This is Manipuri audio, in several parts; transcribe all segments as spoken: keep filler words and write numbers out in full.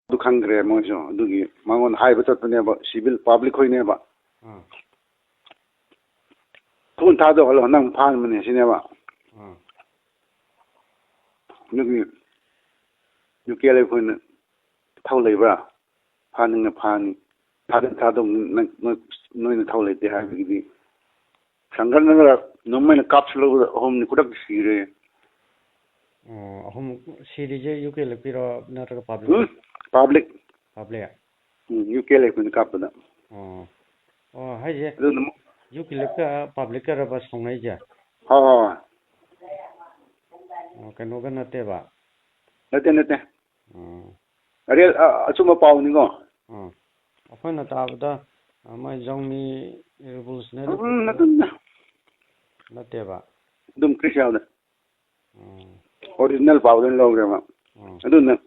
ꯑꯗꯨ ꯈꯪꯈ꯭ꯔꯦ ꯃꯣꯏꯁꯨ꯫ ꯑꯗꯨꯒꯤ ꯃꯉꯣꯟꯗ ꯍꯥꯏꯕ ꯆꯠꯄꯅꯦꯕ, civil public ꯈꯣꯏꯅꯦꯕ꯫ ꯎꯝ꯫ ꯊꯨꯅ ꯊꯥꯗꯣꯛꯍꯜꯂꯣ, ꯅꯪ ꯐꯥꯍꯟꯕꯅꯦ ꯁꯤꯅꯦꯕ꯫ ꯎꯝ꯫ ꯑꯗꯨꯒꯤ ꯌꯨ ꯀꯦ ꯑꯦꯜ ꯑꯦꯐ ꯈꯣꯏꯅ ꯊꯧ ꯂꯩꯕ꯭ꯔꯥ? ꯐꯥꯅꯤꯡꯅ ꯐꯥꯅꯤ, ꯊꯥꯗꯣꯛ ꯊꯥꯗꯣꯛ ꯅꯪ, ꯅꯣꯏ, ꯅꯣꯏꯅ ꯊꯧ ꯂꯩꯇꯦ ꯍꯥꯏꯕꯒꯤꯗꯤ ꯁꯪꯒꯠꯅꯔꯒ ꯅꯣꯡꯃꯩꯅ ꯀꯥꯞꯁꯤꯜꯂꯛꯄꯗ ꯑꯍꯨꯝꯅꯤ ꯈꯨꯗꯛꯇ ꯁꯤꯔꯦ꯫ ꯑꯣ, ꯑꯍꯨꯝ ꯁꯤꯔꯤꯁꯦ ꯌꯨ ꯀꯦ ꯑꯦꯜ ꯑꯦꯐ ꯀꯤꯔꯣ ꯅꯠꯇ꯭ꯔꯒ ꯄꯕ꯭ꯂꯤꯛ? ꯎꯝ, ꯄꯕ꯭ꯂꯤꯛ꯫ ꯄꯕ꯭ꯂꯤꯛ? ꯎꯝ, ꯌꯨ ꯀꯦ ꯑꯦꯜ ꯑꯦꯐ ꯀꯤꯅ ꯀꯥꯞꯄꯗ꯫ ꯑꯣ꯫ ꯑꯣ, ꯍꯥꯏꯁꯦ ꯑꯗꯨꯅ ꯑꯃꯨꯛ ꯌꯨ ꯀꯦ ꯑꯦꯜ ꯑꯦꯐ ꯀ ꯄꯕ꯭ꯂꯤꯛ ꯀꯔꯕ ꯁꯥꯎꯅꯩꯁꯦ? ꯍꯣꯏ, ꯍꯣꯏ, ꯍꯣꯏ꯫ ꯑꯣ, ꯀꯩꯅꯣꯒ ꯅꯠꯇꯦꯕ? ꯅꯠꯇꯦ, ꯅꯠꯇꯦ꯫ ꯑꯣ꯫ ꯑꯔꯦꯜ-, ꯑ-, ꯑꯆꯨꯝꯕ ꯄꯥꯎꯅꯤꯀꯣ꯫ ꯑꯣ꯫ ꯑꯩꯈꯣꯏꯅ ꯇꯥꯕꯗ, ꯑ, ꯃꯣꯏ ꯖꯧꯅꯤ revolutionary ꯎꯝ, ꯅꯠꯇꯦ, ꯅꯠꯇꯦ꯫ ꯅꯠꯇꯦꯕ? ꯑꯗꯨꯝ ꯀ꯭ꯔꯤꯁ ꯌꯥꯎꯗ꯫ ꯎꯝ꯫ Original ꯄꯥꯎꯗ ꯑꯣꯏꯅ ꯂꯧꯔꯦꯕ꯫ ꯎꯝ꯫ ꯑꯗꯨꯅ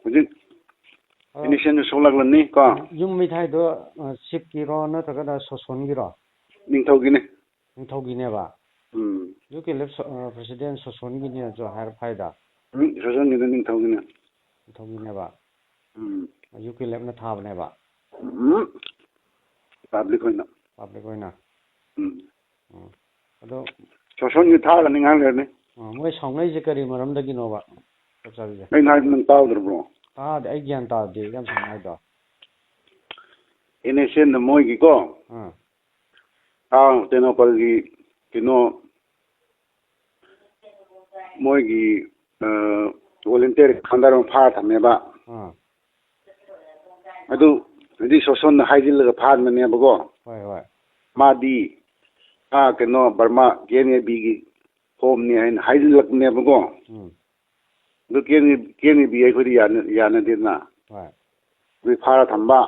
ꯍꯧꯖꯤꯛ ꯑ, innocent ꯁꯣꯛꯂꯛꯂꯅꯤ ꯀꯣ꯫ ꯌꯨꯝ ꯃꯩ ꯊꯥꯏꯗꯣ, ꯑ, ꯁꯤꯞꯀꯤꯔꯣ ꯅꯠꯇ꯭ꯔꯒꯅ ꯁꯣꯁꯣꯟꯒꯤꯔꯣ? ꯅꯤꯡꯊꯧꯒꯤꯅꯦ꯫ ꯅꯤꯡꯊꯧꯒꯤꯅꯦꯕ? ꯎꯝ꯫ ꯌꯨ ꯀꯦ ꯑꯦꯜ ꯑꯦꯐ ꯁꯣ-, ꯑ, president ꯁꯣꯁꯣꯟꯒꯤꯅꯦꯅꯁꯨ ꯍꯥꯏꯔꯞ ꯍꯥꯏꯗ꯫ ꯎꯝ, ꯁꯣꯁꯣꯟꯒꯤꯗꯣ ꯅꯤꯡꯊꯧꯒꯤꯅꯦ꯫ ꯅꯤꯡꯊꯧꯒꯤꯅꯦꯕ? ꯎꯝ꯫ ꯌꯨ ꯀꯦ ꯑꯦꯜ ꯑꯦꯐꯅ ꯊꯥꯕꯅꯦꯕ? ꯎꯝ꯫ Public ꯑꯣꯏꯅ꯫ Public ꯑꯣꯏꯅ? ꯎꯝ꯫ ꯎꯝ꯫ ꯑꯗꯣ ꯁꯣꯁꯣꯟꯒꯤ ꯊꯥꯔꯒꯅꯤ ꯉꯥꯏꯍꯥꯛ ꯂꯩꯔꯅꯤ꯫ ꯑ, ꯃꯣꯏ ꯁꯥꯎꯅꯩꯁꯦ ꯀꯔꯤ ꯃꯔꯝꯗꯒꯤꯅꯣꯕ? ꯆꯞ ꯆꯥꯕꯤꯁꯦ꯫ ꯑꯩꯅ ꯍꯥꯏꯗꯤ ꯅꯪ ꯇꯥꯍꯧꯗ꯭ꯔꯕ꯭ꯔꯣ? ꯇꯥꯗꯦ, ꯑꯩ ꯒ꯭ꯌꯥꯟ ꯇꯥꯗꯦ ꯌꯥꯝ ꯁꯥꯡꯅ ꯍꯥꯏꯗꯣ꯫ N S N ꯅ ꯃꯣꯏꯒꯤꯀꯣ꯫ ꯑꯥ꯫ ꯑꯥ, ꯇꯦꯡꯅꯧꯄꯜꯒꯤ ꯀꯩꯅꯣ, ꯃꯣꯏꯒꯤ, ꯑ, volunteer commander ꯑꯃ ꯐꯥꯔ ꯊꯝꯃꯦꯕ꯫ ꯑꯥ꯫ ꯑꯗꯨ ꯍꯧꯖꯤꯛ ꯁꯣꯁꯣꯟꯅ ꯍꯥꯏꯖꯤꯜꯂꯒ ꯐꯥꯍꯟꯕꯅꯦꯕꯀꯣ꯫ ꯍꯣꯏ, ꯍꯣꯏ꯫ ꯃꯥꯗꯤ, ꯑꯥ, ꯀꯩꯅꯣ, ꯕꯔꯃꯥ K N A B ꯒꯤ ꯐꯣꯝꯅꯤ ꯍꯥꯏꯅ ꯍꯥꯏꯖꯤꯜꯂꯛꯄꯅꯦꯕꯀꯣ꯫ ꯎꯝ꯫ ꯑꯗꯨ K N A, K N A B ꯑꯩꯈꯣꯏꯗꯤ ꯌꯥꯅ-, ꯌꯥꯅꯗꯦꯗꯅ꯫ ꯍꯣꯏ꯫ ꯑꯗꯨ ꯐꯥꯔ ꯊꯝꯕ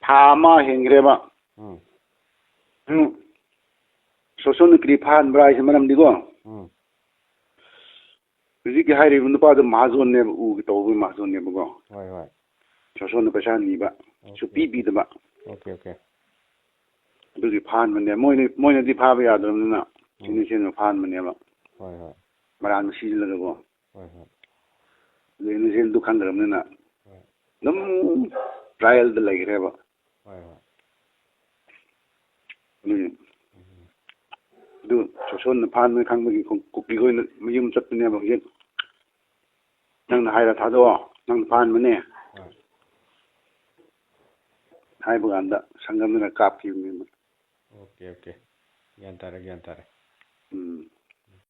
ꯊꯥ ꯑꯃ ꯍꯦꯟꯈ꯭ꯔꯦꯕ꯫ ꯎꯝ꯫ ꯎꯝ꯫ ꯁꯣꯁꯣꯟꯅ ꯀꯔꯤ ꯐꯥꯍꯟꯕ꯭ꯔꯥ ꯍꯥꯏꯁꯦ ꯃꯔꯝꯗꯤꯀꯣ꯫ ꯎꯝ꯫ ꯍꯧꯖꯤꯛꯀꯤ ꯍꯥꯏꯔꯤꯕ ꯅꯨꯄꯥꯗꯣ ꯃꯍꯥꯖꯣꯟꯅꯦꯕ, ꯎꯒꯤ ꯇꯧꯕꯒꯤ ꯃꯍꯥꯖꯣꯟꯅꯦꯕꯀꯣ꯫ ꯍꯣꯏ, ꯍꯣꯏ꯫ ꯁꯣꯁꯣꯟꯅ ꯄꯩꯁꯥ ꯅꯤꯕ, ꯑꯣꯀꯦ, ꯁꯨꯄꯤ ꯑꯣꯀꯦ꯫ ꯄꯤꯗꯕ꯫ Okay, okay. ꯑꯗꯨꯒꯤ ꯐꯥꯍꯟꯕꯅꯦ꯫ ꯃꯣꯏꯅ, ꯃꯣꯏꯅꯗꯤ ꯐꯥꯕ ꯌꯥꯗ꯭ꯔꯕꯅꯤꯅ, ꯎꯝ꯫ Innocent ꯅ ꯐꯥꯍꯟꯕꯅꯦꯕ꯫ ꯍꯣꯏ, ꯍꯣꯏ꯫ ꯃꯔꯥꯟ ꯁꯤꯖꯤꯜꯂꯒꯀꯣ꯫ ꯍꯣꯏ, ꯍꯣꯏ꯫ ꯑꯗꯨ innocent ꯗꯨ ꯈꯪꯗ꯭ꯔꯕꯅꯤꯅ꯫ ꯍꯣꯏ꯫ ꯑꯗꯨꯝ ꯇ꯭ꯔꯥꯏꯌꯦꯜꯗ ꯂꯩꯈ꯭ꯔꯦꯕ꯫ ꯍꯣꯏ, ꯍꯣꯏ꯫ ꯎꯝ꯫ ꯑꯗꯨ ꯁꯣꯁꯣꯟꯅ ꯐꯥꯟꯕꯅ ꯈꯪꯕꯒꯤ ꯀꯨ-, ꯀꯨꯀꯤꯈꯣꯏ ꯑꯣꯏꯅ ꯃꯌꯨꯝ ꯆꯠꯄꯅꯦꯕ ꯍꯧꯖꯤꯛ꯫ ꯅꯪꯅ ꯍꯥꯏꯔ ꯊꯥꯗꯣꯛꯑꯣ, ꯅꯪꯅ ꯐꯥꯟꯕꯅꯦ꯫ ꯍꯣꯏ꯫ ꯍꯥꯏꯕ ꯀꯥꯟꯗ ꯁꯪꯒꯝꯗꯨꯅ ꯀꯥꯞꯈꯤꯕꯅꯦꯕ꯫ Okay, okay. ꯒ꯭ꯌꯥꯟ ꯇꯥꯔꯦ, ꯒ꯭ꯌꯥꯟ ꯇꯥꯔꯦ꯫ ꯎꯝ꯫